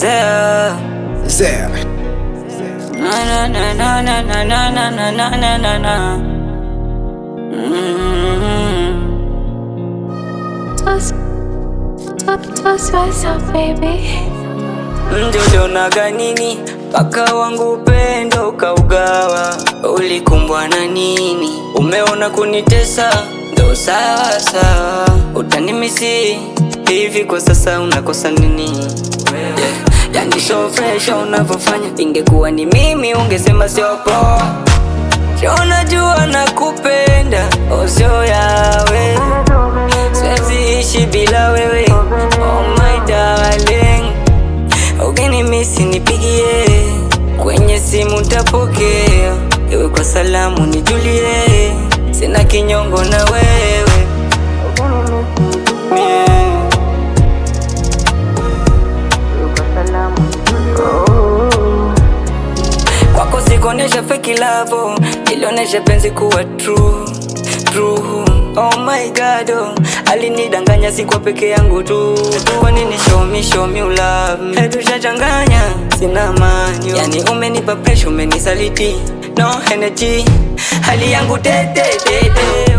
Zea. Zea. Na na na na na na na na na na na na na. Toss, toss, toss myself, baby. Mjolionaga nini paka wangu upendo ukaugawa, ulikumbwa na nini? Umeona kunitesa ndo sawa sawa, utanimisi hivi kwa sasa unakosa nini? Yeah. Yani so fresh unavyofanya, ingekuwa ni mimi ungesema sio poa. Sio unajua nakupenda, oh sio yawe, siwezi ishi bila wewe, oh my darling. Ukinimisi nipigie kwenye simu ntapokea, iwe kwa salamu nijulie, sina kinyongo na wewe. Kwako sikuonesha fake love, nilionesha penzi kuwa true, true. Oh my God, oh. Alinidanganya sikuwa peke yangu tu. Kwa nini show me love? Hebu tushachanganya, sina amani. Yani umenipa pressure, umenisaliti. No energy, hali yangu tete tete.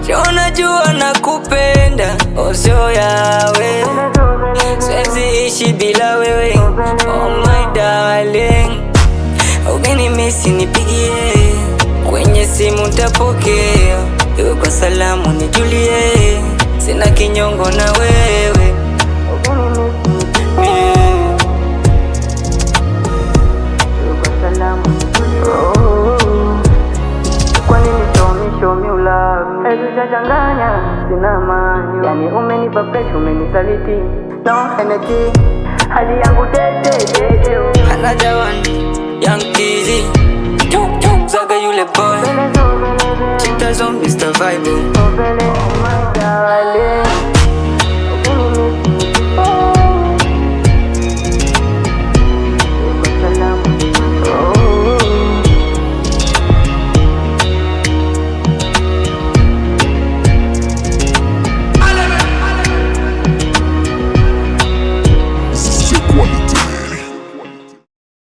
Sio unajua nakupenda, oh sio yawe. Siwezi ishi bila wewe, oh my darling. Ukinimisi nipigie kwenye simu ntapokea, iwe kwa salamu nijulie, sina kinyongo na wewe. Kwa nini show me love? Hebu changanya, sina amani. Yani umenipa pressure, umenisaliti. No energy, hali yangu tete tete. Another one, Young Tizzy. Chuk chuk, Zaga yule boy. Chita Mr. Vibe.